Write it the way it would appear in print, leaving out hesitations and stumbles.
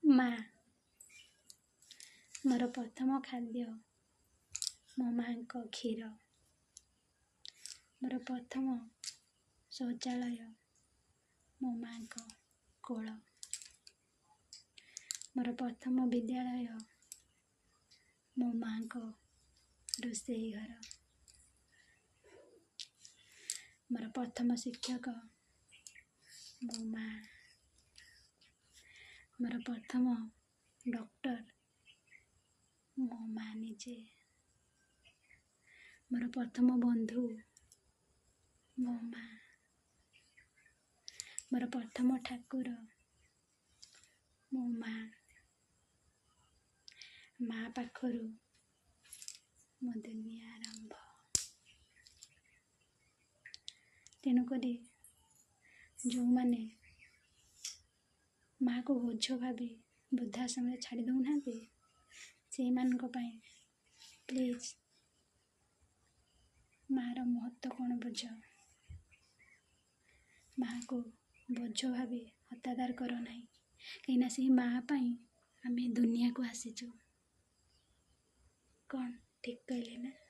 ମା। ମୋର ପ୍ରଥମ ଖାଦ୍ୟ ମୋ ମାଆଙ୍କ କ୍ଷୀର। ମୋର ପ୍ରଥମ ଶୌଚାଳୟ ମୋ ମାଆଙ୍କ କୋଳ। ମୋର ପ୍ରଥମ ବିଦ୍ୟାଳୟ ମୋ ମାଆଙ୍କ ରୋଷେଇ ଘର। ମୋର ପ୍ରଥମ ଶିକ୍ଷକ ମୋ ମା। ମୋର ପ୍ରଥମ ଡକ୍ଟର ମୋ ମା ନିଜେ। ମୋର ପ୍ରଥମ ବନ୍ଧୁ ମୋ ମା। ମୋର ପ୍ରଥମ ଠାକୁର ମୋ ମା। ମା ପାଖରୁ ମୋ ଦୁନିଆ ଆରମ୍ଭ। ତେଣୁକରି ଯେଉଁମାନେ ମାଆକୁ ବୋଝ ଭାବି ବୃଦ୍ଧାଶ୍ରମରେ ଛାଡ଼ି ଦେଉନାହାନ୍ତି, ସେଇମାନଙ୍କ ପାଇଁ ପ୍ଲିଜ୍ ମାଆର ମହତ୍ତ୍ୱ କ'ଣ ବୁଝ। ମାଆକୁ ବୋଝ ଭାବି ହତାଦର କର ନାହିଁ, କାହିଁକିନା ସେଇ ମାଆ ପାଇଁ ଆମେ ଦୁନିଆକୁ ଆସିଛୁ। କ'ଣ ଠିକ୍ କହିଲି ନା?